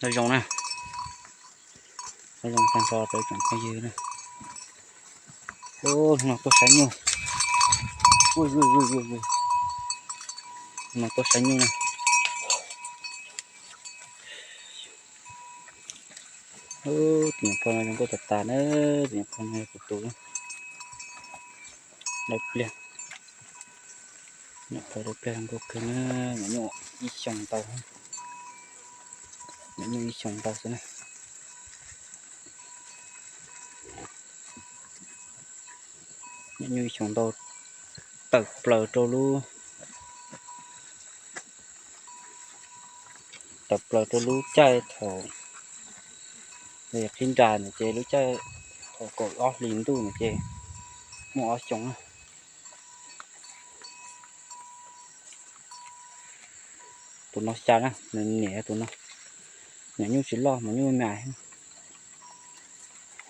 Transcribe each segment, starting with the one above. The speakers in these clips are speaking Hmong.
Nyob zoo na, nyob zoo tag nrho rau tsoom phooj ywg na. Hnub no tuaj saib nyuj, hnub no tuaj saib nyuj na. Tus nyuam phauj no zoo nkauj tas tas na, tus nyuam phauj no yog kuv tus na. Dawb pliag, nyuam phauj dawb pliag zoo nkauj kawg na, nyuam nyuj ib xyoos ntau, nyuam nyuj ib xyoos ntau xwb na. Nyuam nyuj ib xyoos ntau, tawm plaws rau lub, tawm plaws rau lub caij thaum qhib nra ntawd ces lub caij thaum kaum ob hlis ntuj ntawd ces muaj ob xyoos na. Tus no xya na, nws niam yog tus no. Nyuam nyuj tsis loj mas nyuj me me.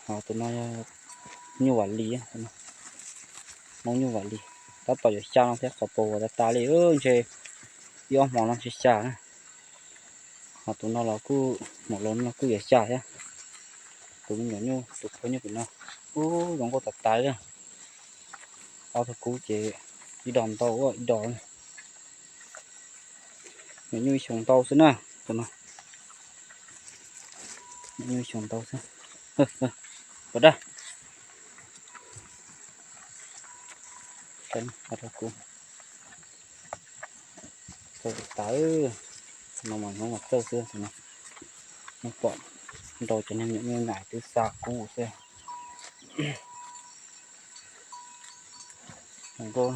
Ho tus no yog nyuj Vam Lis, Hmoob nyuj Vam Lis, tab tom yuav xya no thiab, qhov puas huam tas tas li, ntshe ib ob hmo no ntshe xya na. Ho tus no los kuj, mus los no kuj yuav xya thiab. Tus me nyuam nyuj, tus phauj nyuj pem no, ub, zoo nkauj tas tas li. Ob tug kub ces ib dos ntau ua ib dos. Nyuam nyuj ib xyoos ntau xwb na, tus no. Nyuam nyuj ib xyoos ntau xwb. Puas dab? Rau kuv. Txawj tas, no mas hnub mas txawj xwb no. Hnub pom nrau cov niag nyuam nyuj nais twb xa kub xwb. Nkauj.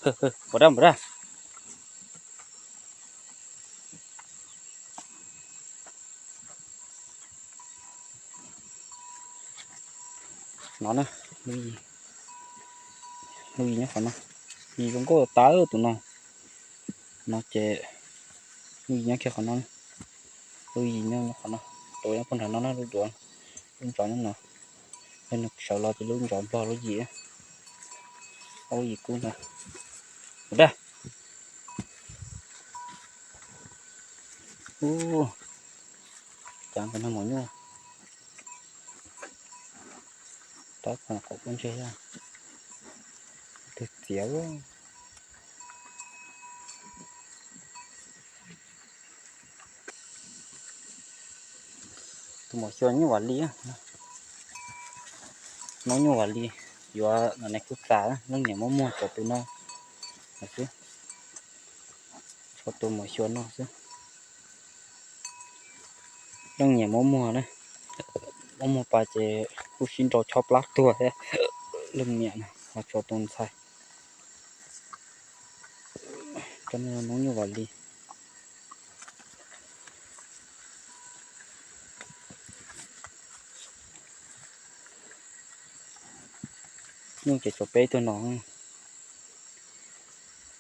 Puas dab, puas dab? No na, lub yim, lub yim nyob qhov no. Yim zoo nkauj tas tus no. No ces lub yim nyob kiag qhov no. Lub yim nyob qhov no, tus nyob puag nram no na, lub duav, lub ntsov nyob no. Yog nws sawv los ces lub ntsov nplog lub yim. Ob lub yim kub ntag. Puas dab? Ub, cas nkawd nag maum nyuj tab tom qhov ub ntseg, twg txiav. Tus maum xyuas nyuj Vam Lis, no nyuj Vam Lis, yuav no ne kuj tas, leej niam muab muag tsov tus no xwb. Tsov tus maum xyuas no xwb. Leej niam muab muag na, muab muag pas ces kuj sib nrau chob plab tuag thiab. Leej niam no ho tsov tus ntxhais. Cov no noob nyuj Vam Lis. Nyuj ces tshuav peb tug no.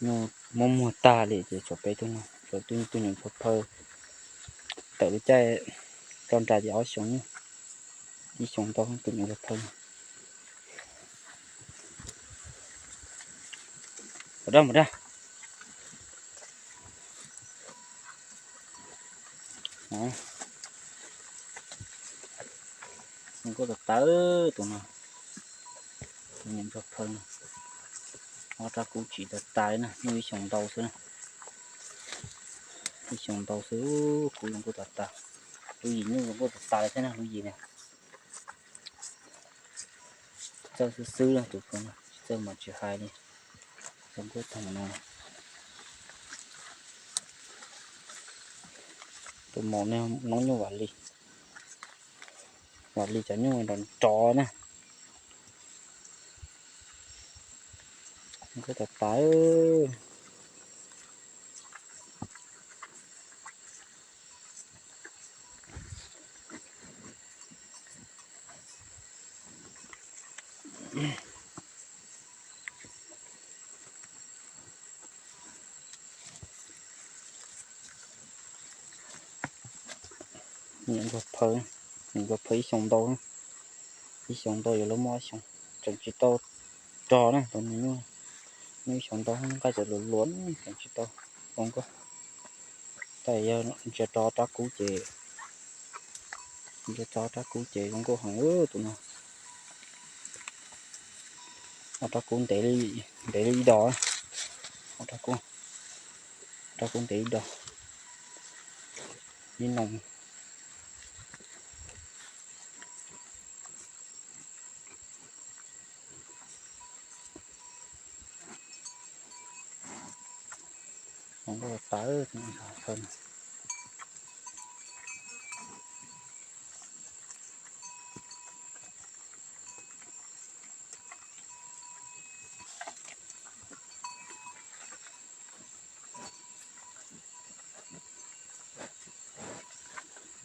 Nyuj muab muag tag li ces tshuav peb tug no, tshuav tus nyuam phawj phawj. Tawm lub caij tso nra ces ob xyoos, ib xyoos ntau tus nyuam phawj phawj. Puas dab, puas dab? Zoo nkauj tas tas tus no. Tus nyuam phawj phawj no, ob rab kub tsis tas tas li na, nyuj ib xyoos ntau xwb na. Ib xyoos ntau xwb, kub zoo nkauj tas tas. Lub yim nyuj zoo nkauj tas tas li thiab na, lub yim na. Txawj xwb xwb na tus no, tsis txawj mas tsis hais li. Zoo nkauj tag no. Tus maum no noob nyuj Vam Lis. Vam Lis cov nyuj nrov nrov na. Zoo nkauj tas tas. Nyuam ntsuag phawj, nyuam ntsuag phawj ib xyoos ntau, ib xyoos ntau yuav luag muaj ob xyoos, tseem tsis tau rog na tus no nyuj. Ib xyoos ntau nqaij txawm luas luas tseem tsis tau zoo nkauj. Tab yog ntsia rov rab kub ces, ntsia rov rab kub ces zoo nkauj heev tus no. Ob rab kub ntev li, ntev li ib dos. Ob rab kub, rab kub ntev ib dos. Ib noo. Zoo nkauj tas.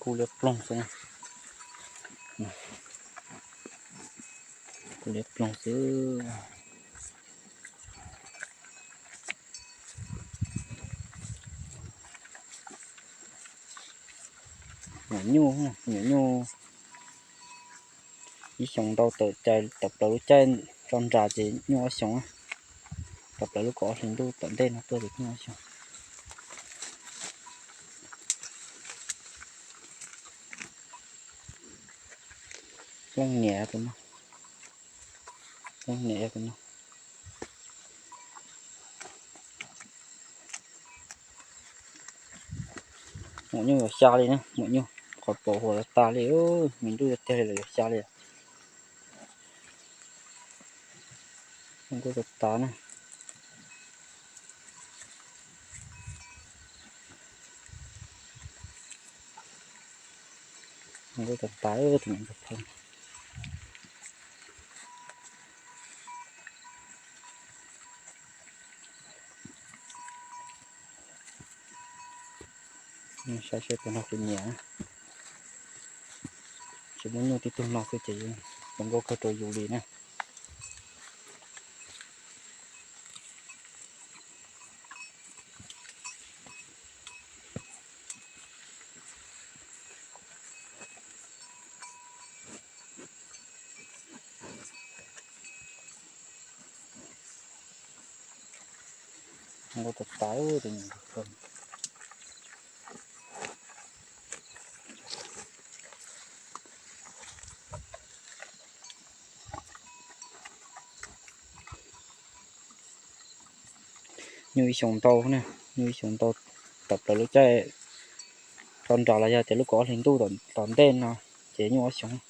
Kub liab ploog xwb. Kub liab ploog xwb. Nyuam nyuj, nyuam nyuj. Ib xyoos ntau tawm cai tawm plaws lub caij tso nras ces nyuj ob xyoos. Tawm plaws lub kaum ob hlis ntuj tom ntej no tuaj ces nyuj ob xyoos. Leej niam tus no, leej niam tus no. Maum nyuj yuav xya li na, maum nyuj qhov pom huam tas tas li, me ntuj tiag tiag li lawm yuav xya li. Nkauj tas tas na. Nkauj tas tas tus no. Saib seb puas nrog kuv nyiam. Tsis muaj nyuj tib tug no xwb ces zoo nkauj kawg rau yus li na. Nkauj tas tas. Nyuj ib xyoos ntau na, nyuj ib xyoos ntau, tawm plaws lub caij tso nras los yog tias lub kaum ob hlis ntuj tom ntej no ces nyuj ob xyoos.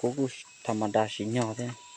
Kuv kuj tham mas das siv nyog thiab.